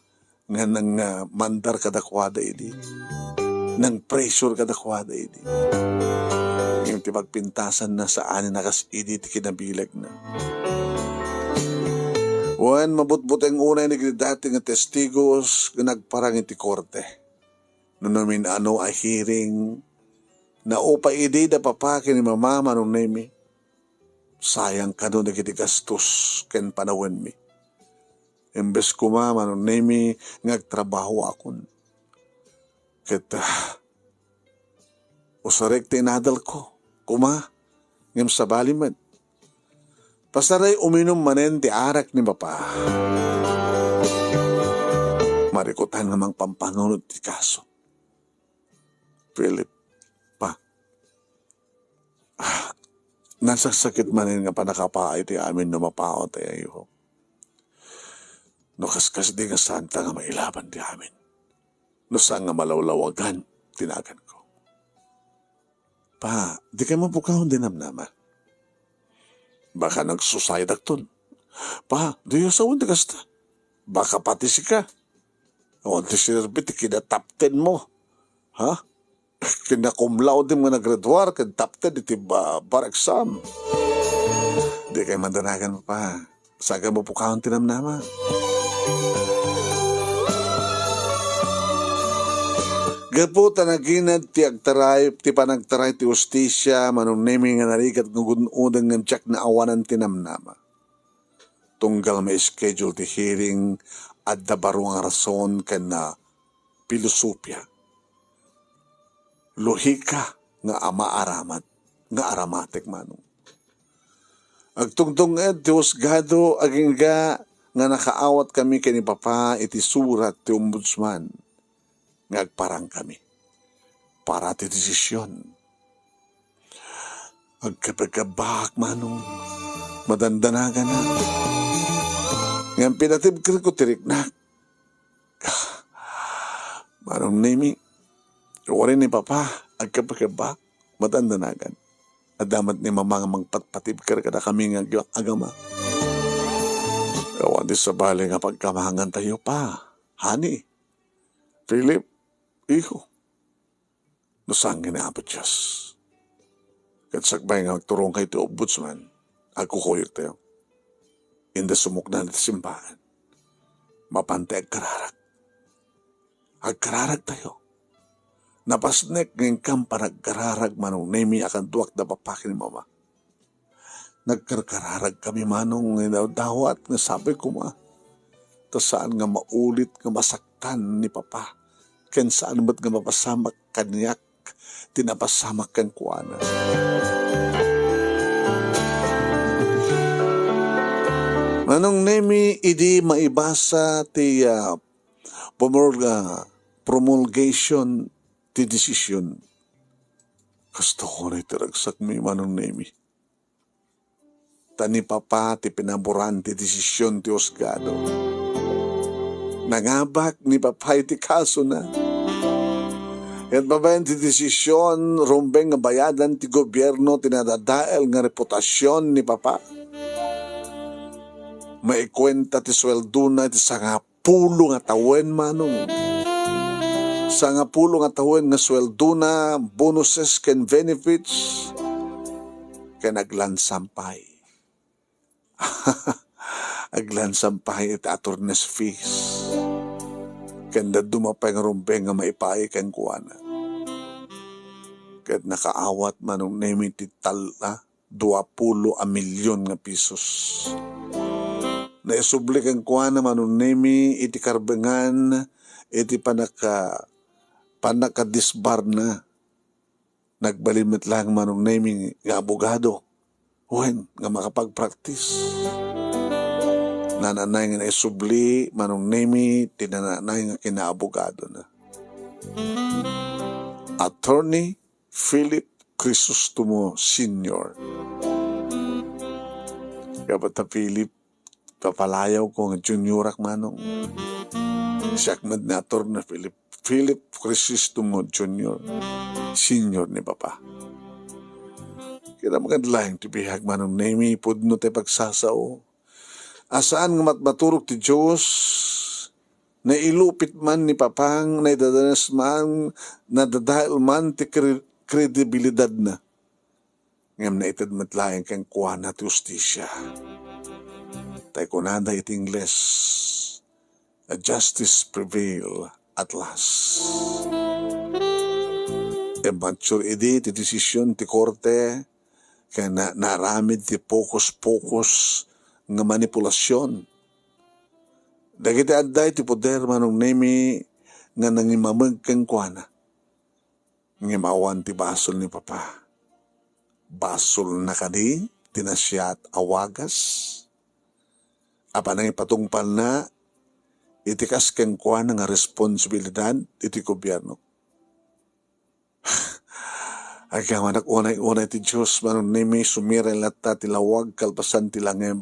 nga nang, ah, mandar kadakuada idi, nang-pressure kadakuada idi. Ngem ti pagpintasanna, saanen a kas idi ti kinabilagna. Wen, mabutbuteng unay dagiti dati nga testigos nga nagparang iti korte. No namin-ano a hearing, naupay idi da Papa ken ni Mama, Manong Nemi. Sayang kano dagiti gastos ken panawenmi. Imbes koma, Manong Nemi, nga agtrabahoakon. Ket, ah, usarek ti inadalko koma, ngem sabali met. Pasaray uminum manen ti arak ni Papa. Marikutan nga mangpampanunot ti kaso. Philip, Pa, ah, nasaksakit manen nga pannakapaay ti amin no mapaw tayo. No kaskasdi nga saanta nga mailaban ti amin. No saan nga malawlawagan ti naganko. Pa, dikay mapukawon ti namnama. Baka nagsusaydakton. Pa, diyo sawen ti kasta. Baka pati sika. Awan ti sinerbi ti kina-top ten mo. Ha? Kina-cum laude mo nga naggraduar ken top ten iti ba-, bar exam. Dikay madanagan, Pa. Saka mapukawon ti namnama. Gapu ta naginad ti agtaray, ti panagtaray ti hustisia, Manong Nemi nga narigat nga gun-odeng ngem diak naawanan ti namnama. Tunggal ma-schedule ti hearing, adda baro nga rason ken na filosofia. Lohika nga ama aramat, nga aramatek, Manong. Agtungtunged ti husgado, agingga nga nakaawat kami ken ni Papa iti surat ti ombudsman nga agparang kami para ti desisyon. Agkabagabak, Manong, madandanaganak. Ngem pinatibkerko ti riknak. Manong Nemi, uray ni Papa, agkabagabak, madandanagan. Adda met ni Mama nga mangpatpatibker kadakami nga ag-, agama. Awan ti sabali nga pagkamangan tayo, Pa, Honey, Philip, iho. No sangin ni Apo Dios. Ket sakbay nga agturongkay ti ombudsman, agkukuyogtayo. Inda sumuknaan iti simbahan. Mapantay agkararag. Agkararagtayo. Napasnek nga inkam panagkararag, Manong Nemi, a kaduak da Papa ken ni Mama. Nagkarkararagkami, Manong, nga inawdawat nga sapay koma. Ta saan nga maulit nga masaktan ni Papa. Ken saan met nga mapasamak kaniak ti napasamak kenkuana. Manong Nemi, idi maibasa ti, ah, promulga-, promulgation ti desisyon. Kastoy ti ragsakmi, Manong Nemi. Ta ni Papa ti pinaboran ti desisyon ti husgado. Nangabak ni Papa iti kasona. Ket babaen ti desisyon, rumbeng nga bayadan ti gobierno ti nadadael nga reputasyon ni Papa. Maikuenta ti sueldona iti sangap pulo nga tawen, Manong. Sangapulo nga tawen nga sueldona, bonuses ken benefits, ken aglansam pay. Aglansam pay iti attorney's fees. Ken dadduma pay nga rumbeng nga maipaay kenkuana. Ket nakaawat, Manong Nemi, ti tal-, a, duapulo a milyon nga pisos. Naisubli kenkuana, Manong Nemi, iti karbengan iti panaka-, panakadisbarna. Nagbalin met laeng, Manong Nemi, nga abogado wen nga makapagpraktis. Nananay nga naisubli, Manong Nemi, ti nananay nga kinaabogado na. Attorney Philip Crisostomo Senior. Kapata Philip, papalayawko nga juniorak, Manong. Siak met ni Attorney Philip, Philip Crisostomo Junior, Senior ni Papa. Kinamagan laeng ti biag, Manong Nemi, pudno ti pagsasao. A saan nga matmaturog ti Dios, nailupit man ni Papang, naidadanes man, nadadael man ti kre-, kredibilidadna. Ngem naited met laeng kenkuana ti hustisia. Tay kunada iti Ingles, "A justice prevail at last." Immature idi ti desisyon ti korte, ken na-, naaramid ti pokus-pokus nga manipulasion. Dagiti adda iti poder, Manong Nemi, nga nangimameg kenkuana. Ngem awan ti basol ni Papa. Basolna kadi ti nasayaat a wagas a panangipatungpalna iti kas kenkuana nga responsibilidad iti gobierno. Agyamanak unay-unay ti Dios, Manong Nemi, sumiray latta ti lawag kalpasan ti langeb,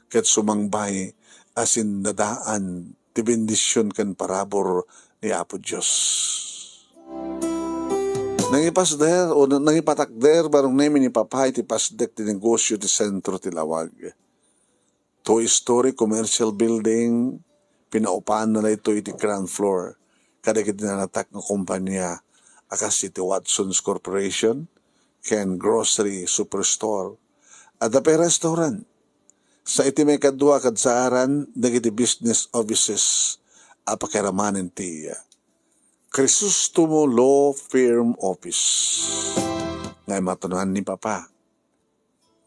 ket sumangbay a sindadaan ti bendision ken parabur ni Apo Dios. Nangipasder o nangipatakder, Manong Nemi, ni Papa iti pasdek ti negosyo ti sentro ti lawag. Two-story commercial building, pinaupaan na daytoy iti ground floor kadagiti nalatak nga kompania a kas iti Watson's Corporation ken grocery superstore. Adda pay restaurant. Sa iti maikadua a kadsaaran, dagiti business offices a pakiramanen ti Crisostomo Law Firm Office nga imatunan ni Papa,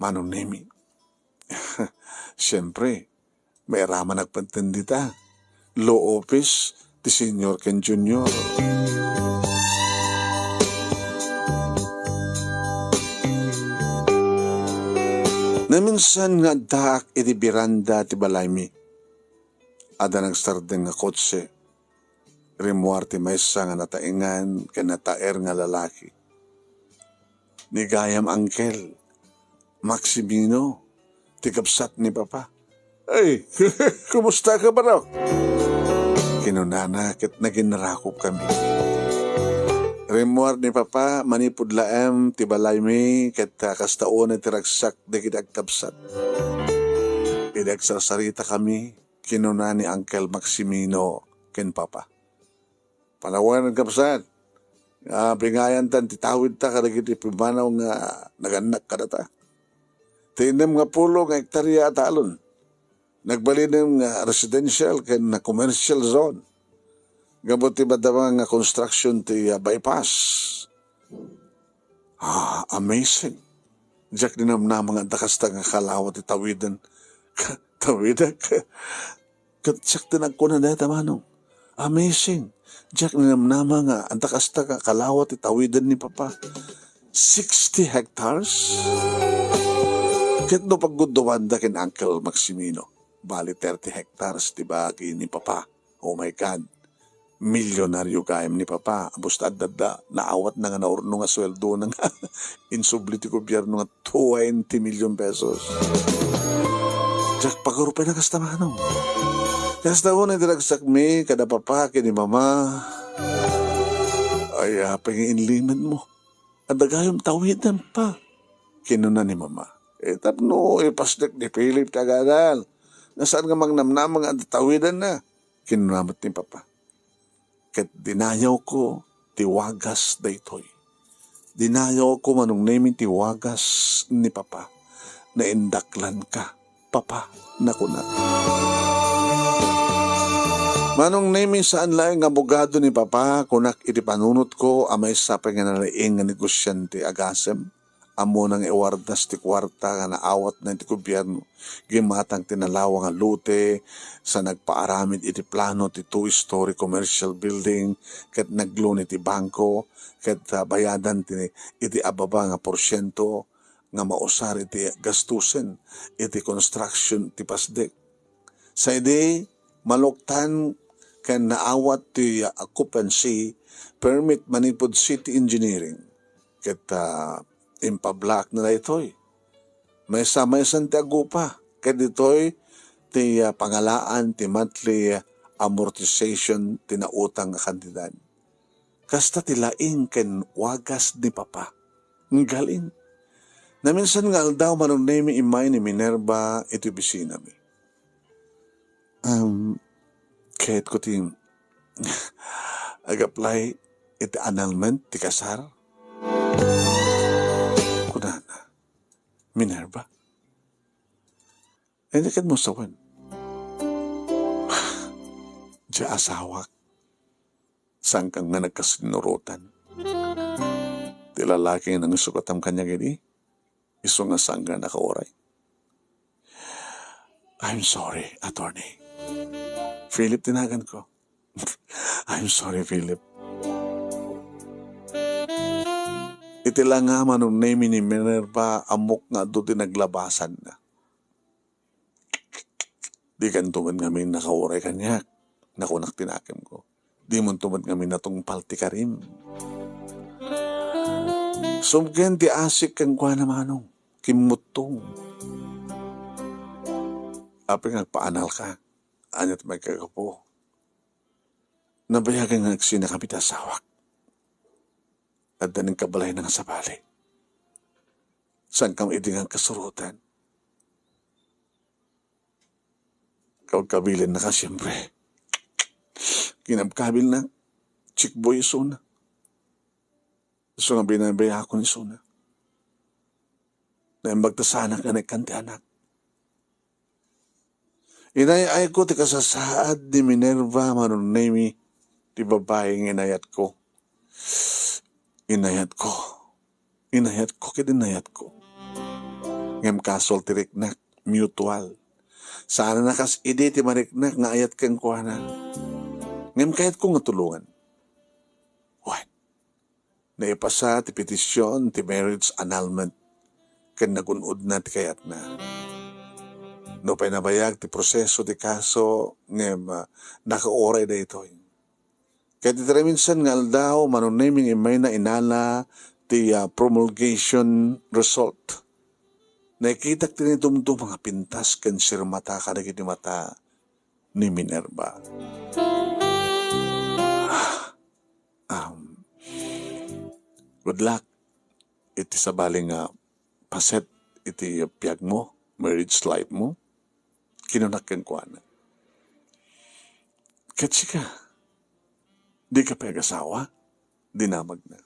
Manong Nemi. Siempre, mairaman agpantendita. Law office ti senior ken junior. Naminsan nga addaak iti beranda ti balaymi. Adda nagsardeng nga kotse. Rimmuar ti maysa nga nataengan ken nataer nga lalaki. "Ni gayam, Uncle Maximino, ti kabsat ni Papa." "Ay, kumusta ka, Barok?" kinunana ket naginnarakop kami. Rimmuar ni Papa manipud laem ti balaymi ket, ah, kasta unay ti ragsak dagiti agkabsat. Idi agsarsarita kami, kinuna ni Uncle Maximino ken Papa, "Panawen, kabsat, nga pingayantan ti tawidta kadagiti pimmanaw nga nagannak kadata. Ti innem nga pulo nga hektaria a talon, nagbalinem nga residential ken commercial zone. Gapu ti madama nga construction ti, ah, bypass." "Ah, amazing. Diak ninamnama nga adda kasta nga kalawa ti tawiden." "Tawiden?" Ket siak ti nagkuna dayta, Manong. "Amazing. Diak ninamnama nga adda kasta nga kalawa ti tawiden ni Papa. Sixty hectares?" Ket no pagguddumanda ken Uncle Maximino, bali thirty hectares ti bagi ni Papa. Oh my God. Milyonaryo gayam ni Papa. Basta adda, naawatna nga naurno nga suweldona nga insubli ti gobierno nga twenty million pesos. Diak pagurpen a kasta, Manong. Kasta unay ti ragsakmi kada Papa ken ni Mama. "Ay, apay nga inlimed mo? Adda gayam tawiden, Pa," kinuna ni Mama. "Eh, tapno ipasdek ni Philip ti agadal. Saan nga mangnamnama nga adda tawidenna?" kinuna met ni Papa. Ket dinayawko ti wagas daytoy. Dinayawko, Manong Nemi, ti wagas ni Papa. "Naindaklanka, Papa," nakuna. "Manong Nemi, saan laeng nga abogado ni Papa," kunak iti panunotko a maysa pay nga nalaing nga negosyante a gasem. Ammona nga iwardas ti kuarta nga naawatna iti gobierno. Gimatang ti nalawa nga lote sa nagpaaramid iti plano ti two-story commercial building ket nagluni ti bangko ket, ah, bayadan ti, iti ababa nga porsiento nga mausar iti gastusen iti construction ti pasdek. Sa idi, maluktan ken naawat ti occupancy permit manipud city engineering. Ket, ah, impablaak na daytoy. Maysa-maysan ti agupa, ket ditoy ti, ah, pangalaan ti monthly amortization ti nautang a kantidad. Kasta ti laing ken wagas ni Papa. Nggaling. Naminsan nga aldaw, Manong Nemi, immay ni Minerva iti opisinami. "Um, kayatko ti ag-apply iti annulment ti kasar," kunana. "Minerva, ania ket mo sawen? Dia asawak, saanka nga nagkasinnurotan. Ti lalaki nga nangisukatam kaniak idi, isu nga saanka nakauray." "I'm sorry, attorney. Philip ti naganko." "I'm sorry, Philip." Iti langa, Manong Nemi, ni Minerva, ammok nga adu ti naglabasanna. "Dikanto met ngamin nakauray kaniak," nakunak ti nakemko. "Dimonto met ngamin natungpal ti karim." Sumken ti asik kenkuana, Manong. Kimmuttong. "Apay nga agpaanalka? Ania ti maikagapu?" "Nabayagen nga agsinakami ti asawak. Adda nin kabalayna nga sabali. Saan kam idi nga kasurotan? Kaw-, kabilenna ka, siyempre. Kinabkabilna. Chick boy isuna. Isu nga binabayakon isuna. Naimbag ta saanak nga naikkan ti anak. Inay-ayko ti kasasaad ni Minerva Manong Nemi, ti babai nga inayatko. Inayatko. Inayatko ket inayatko. Ngem kastoy ti riknak, mutual. Saan a kas idi ti mariknak nga ayat kenkuana. Ngem kayatko nga tulongan. Wen, naipasa ti petition ti marriage annulment ken nagun-odna ti kayatna. Nupay nabayag ti proseso ti kaso ngem, ah, nakauray daytoy. Ket iti ramisan nga aldaw, Manong Nemi nga immayna inala ti, ah, promulgation result. Nakitak ti nitumtuma nga pintas ken sirmata kadagiti mata ni Minerva. Ah, um, good luck iti sabali nga paset iti biagmo, marriage life mo. Kinuna kenkuana. Ket sika, di ka pay agasawa? Dinamagna.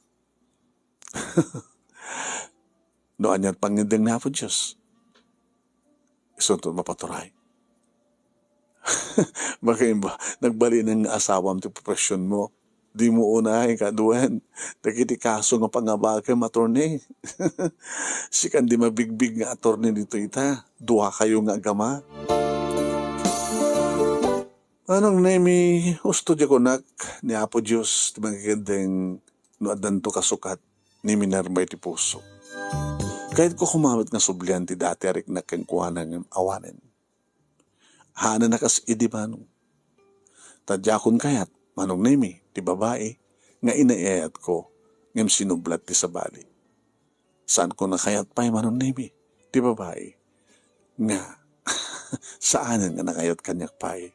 No anian pangngindeng ni Apo Dios, isunto mapaturay. Baka imba, nagbalinen nga asawam ti profession mo. Di mo unay kaduan dagiti kaso nga pangabakem, attorney. Sikan di mabigbig nga attorney ditoy ita. Dua kayo nga agama. Manong Nemi, husto diay kunak ni Apo Dios ti mangikeddeng no addanto kasukat ni Minerva iti puso. Kayatko koma met nga sublian ti dati a riknak kenkuana ngem awanen. Haanna kas idi, Manong. Ta diakon kayat, Manong Nemi, ti babai nga inayayatko ngem sinublat ti sabali. Saanko a kayat pay, Manong Nemi, ti babai nga saanen nga nakayat kaniak pay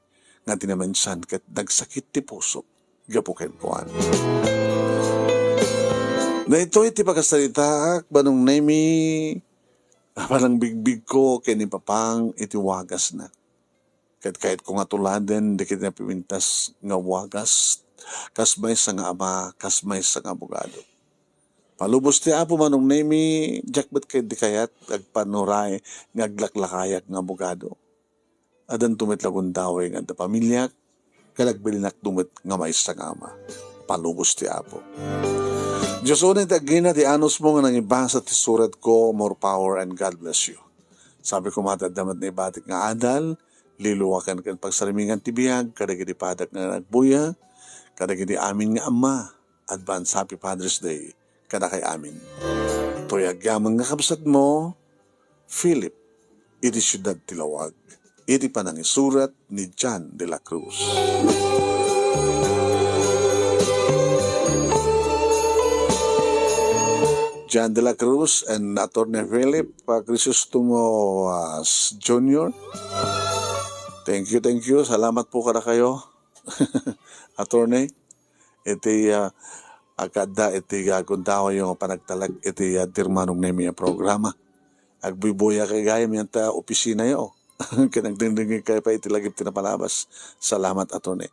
nga ti naminsan ket nagsakit ti pusok gapu kenkuana. Daytoy ti pakasaritaak, Manong Nemi, a panangbigbigko ken ni Papang iti wagasna. Ket kayatko nga tuladen dagiti napipintas nga wagas, kas maysa nga ama, kas maysa nga abogado. Palubos ti Apo, Manong Nemi, diak met ketdi kayat agpanuray nga aglaklakayak nga abogado. Addanto met la gundaway nga adda pamiliak, ket agbalinakto met nga maysa nga ama. Palubos ti Apo. Dios unay ti agina ti anusmo nga nangibasa ti suratko, more power and God bless you. Sabi koma ti adda met naibatik nga adal, liluwaken ken pagsarmingan ti biag kadagiti padak nga nagbuya, kadagiti amin nga amma, advance happy Father's Day kadakay amin. Toy agyamanen nga kabsatmo, Philip, iti siudad ti Laoag, iti panangisurat ni John de la Cruz. John de la Cruz and Attorney Philip, uh, Crisostomo, uh, Junior. Thank you, thank you. Salamat po kadakayo, Attorney. Iti, ah, agkadda iti, ah, gundawayyo nga panagtalek iti, ah, Dear Manong Nemi a programa. Agbuybuyaak gayam ita opisinayo. Ken agdengdengngegkayo pay iti lagip ti napalabas. Salamat, Attorney.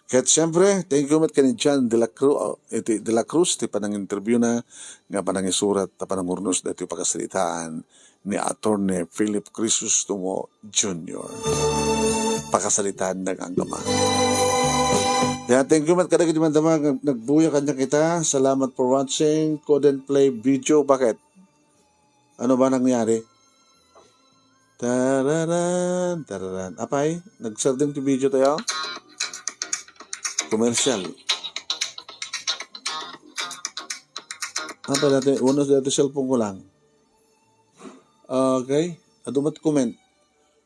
Ket siempre, thank you met ken ni John de la Cruz, ah, iti de la Cruz, ti pananginterview na, nga panangisurat, ta panangurnos daytoy pakasaritaan ni Attorney Philip Crisostomo Junior. Pakasaritaan na nga agama. Yeah, thank you met kadagiti mandama nga nagbuya kaniak ita. Salamat for watching. Couldn't play video. Bakit? Ano ba nangyari? Tararan, tararan. Apay, nagsardeng ti video tayo. Commercial. Apay, dati, unos dati cellphone ko lang. Okay. Adu met comment.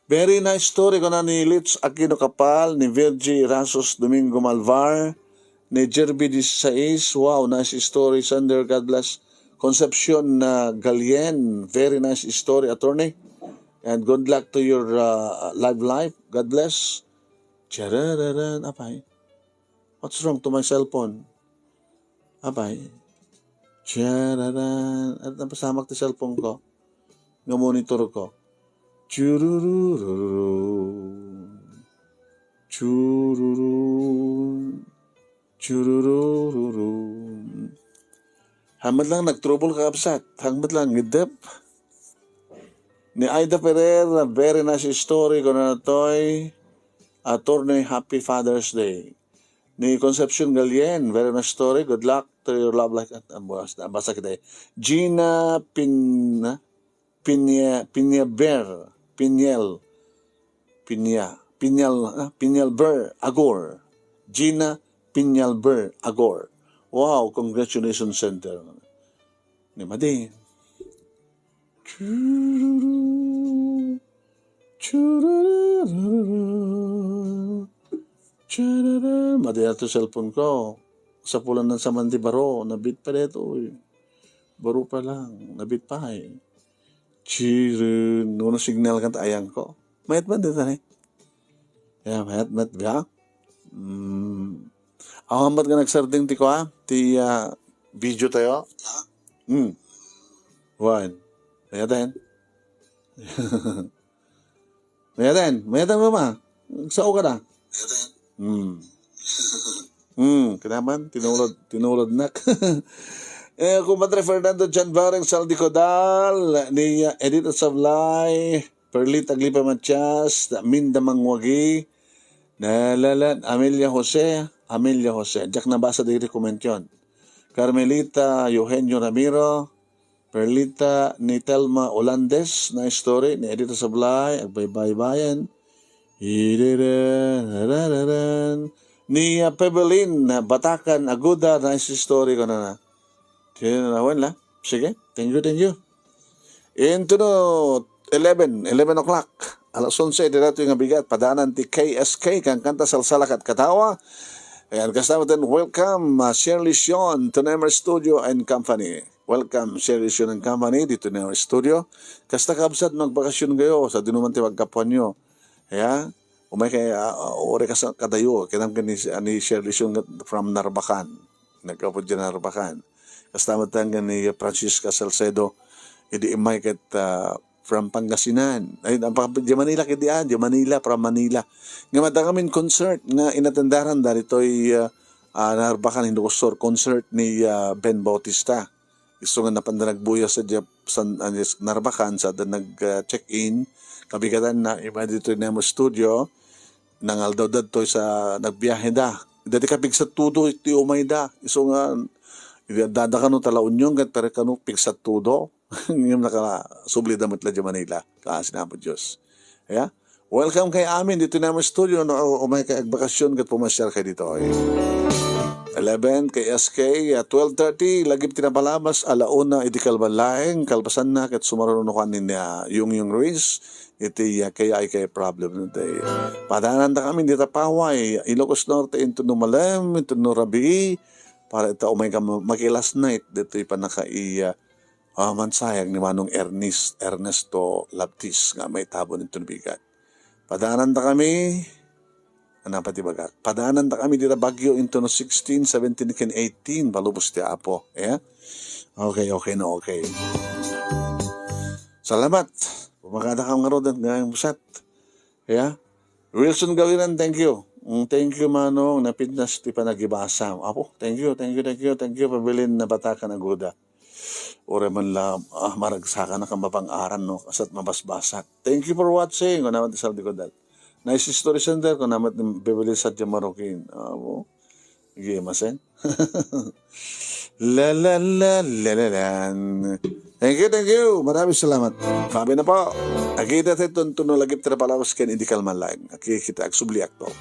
Very nice story, kuna ni Litz Aquino Capal, ni Virgie Rasos Domingo Malvar, ni Jerby dieciséis. Wow, nice story, Sander. God bless. Concepcion, uh, Galien, very nice story, attorney. And good luck to your, uh, live life. God bless. Charararan, apay. What's wrong to my cellphone? Apay. Chararan. At napasamak ti cellphone ko. Nga monitor ko. Chururururu. Chururu. Chururururu. Hamet lang nagtrouble ka, kabsat. Hamet lang, ngidep. Ni Aida Ferrer, very nice story, kuna natoy, Attorney, Happy Father's Day. Ni Concepcion Galien, very nice story, good luck to your love life. At, ah, basa, basa kita eh. Gina Pin-, Pinya, Pinya Ber, Pinyel, Pinya, Pinyal, ah, Pinyal Ber, Agor. Gina Pinyal Ber, Agor. Wow, congratulations, Center. Ni Madi. Chururu, chururu, chururu. Madi ato cellphone ko. Sa pulan ng saman di baro, nabit pa dito eh. Baro pa lang, nabit pa eh. Chirun, no signal kan ayang ko. Mayat man dito ni. Ya, mayat, mayat, ya. Hmm. Awan ba't nga nagsarding ti kua? Ti, ah, video tayo? Hmm. Wan. Mayat yan. Mayat yan. Mayat yan, mama. Sao ka na? Hmm. Hmm, kinaman, tinulod, tinulod nak. Eh, Kumadre Fernando John Bareng Saldi Codal, ni, uh, Edith Sablay, Perlita Aglipa Matias, Minda Mangwagi, Nalalat, Amelia Jose, Amelia Jose. Diak nabasa diri comment yon. Carmelita Eugenio Ramiro, Perlita ni Telma Olandes, nice story, ni Edith Sablay, Agbaybaybayan. Irererereren. Ni, ah, Pebelin, ah, Batakan, Aguda, nice story, kuna na. Sige, na, wen la. Sige, thank you, thank you. Into no eleven, eleven o'clock. Alas onse, dira to nga bigat, padanan ti K S K, kan kanta salsala kat katawa. Ayan, kasama din, welcome, ah, Shirley Sion, to Nemer Studio and Company. Welcome, Shirley Sion and Company, dito Nemer Studio. Kasta kabsat, magbakasyon kayo, sa dinuman ti pagkapuan nyo. Ya, umay kay, ah, ah, ore kas-, kadayo, kinam ken ni, ni Shirley Sion from Narbacan. Nagkapud dyan Narbacan. Kasta met ken ni Francisca Salcedo, idi immay ket, ah, from Pangasinan. Ay, ang pang-, di Manila, kidi, ah, di Manila, from Manila. Nga madakamin concert nga inatendaran daritoy, ah, ah, Narbacan, Ilocos Sur, concert ni, ah, Ben Bautista. Isu nga napanda nagbuya sa Jap-, San, ah, yes, Narbacan, sa da nag, ah, check-in. Kabigatan na, iba dito yung Nemo Studio. Nangaldaw dadtoy sa nagbiyahe da. Dati kapigsat tudo iti umay da. Isu nga, dadaka no tala Union, ket pero kano pigsat tudo. Ngem nakasubli da met la di Manila. Kaasi na po Diyos. Ya? Welcome kay amin dito namin studio, no? Umay kay agbakasyon ket pumasyar kay dito. Eleven kay S K, ah, twelve thirty, lagip ti napalabas, ala una, idi kalban laeng, kalpasan na, ket sumaruno kan ni, ah, Yung Yung Ruiz, iti, ah, kay ay kay problem no, tay, padanan ta kami, dita Paway, Ilocos Norte, into no Malem, into no Rabii, para ita umay ka ma-, maki last night, dito ipanaka i, ah, ah, mansayag ni Manong Ernest, Ernesto Labtis, nga may tabon into bigat. Padanan ta kami, ano pa ti bagak? Padanan ta kami dita Baguio into no sixteen, seventeen, ken eighteen, palubos ti Apo. Yeah? Okay, okay, no, okay. Salamat. Pumakada ka nga rodet nga pusat. Yeah? Wilson Gawiran, thank you. Mm, thank you, Manong. Napintas ti panagibasa. Apo, thank you, thank you, thank you, thank you. Pabilin na batakan aguda. Ore man la, ah, maragsakan na kang mapang-aran, no? Kasat mabasbasak. Thank you for watching. Kunamat isal di ko dat. Nice story center. Kunamat ni Beverly Sadya Marukin. Amo. Sige, masen. La, la, la, la, la, la. Thank you, thank you. Maraming salamat. Sabi na po. Agita tayo tuntuno lagi trapalawas ken idikal man lang. Aki kita agsubli akto.